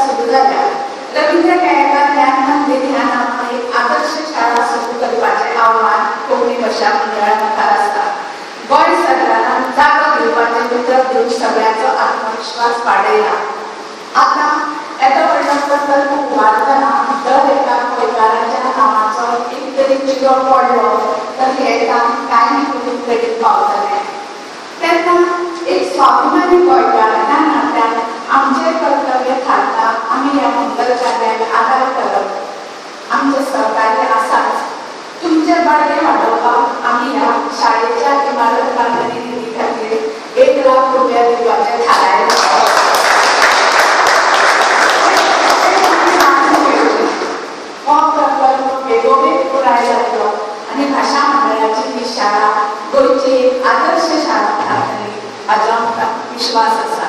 सुरू जाल्या. रवींद्र केळेकार ज्ञान मंदिर ह्या नांवान एक आदर्श शाळा सुरू करपाचें आव्हान कोंकणी भाशा मंडळा मुखार आसा. गोंय सरकारान जागो दिवपाचें उतर दिवन सगळ्यांचो आत्मविश्वास वाडयला. आतां येदो व्हडलो प्रकल्प उबारतना दर एका गोंयकाराच्या नांवाचो एक तरी चिरो पडलो तर हें काम कांय कोणी कडेन पावतलें. तेन्ना एक स्वाभिमानी गोंयकार ह्या नात्यान आमचें कर्तव्य थारता आमी ह्या मंगल कार्याक आदार करप. आमचें सहकार्य आसाच. तुमचें बळगें वाडोवपाक आमी ह्या शाळेच्या इमारत बांदणी निधी खातीर 1 लाख रुपया दिवपाचें थारायलां. हो प्रकल्प बेगोबेग पुराय जातलो आनी भाशा मंडळाची ही शाळा गोंयची एक आदर्श शाळा थारतली हाचो आमकां विश्वास आसा.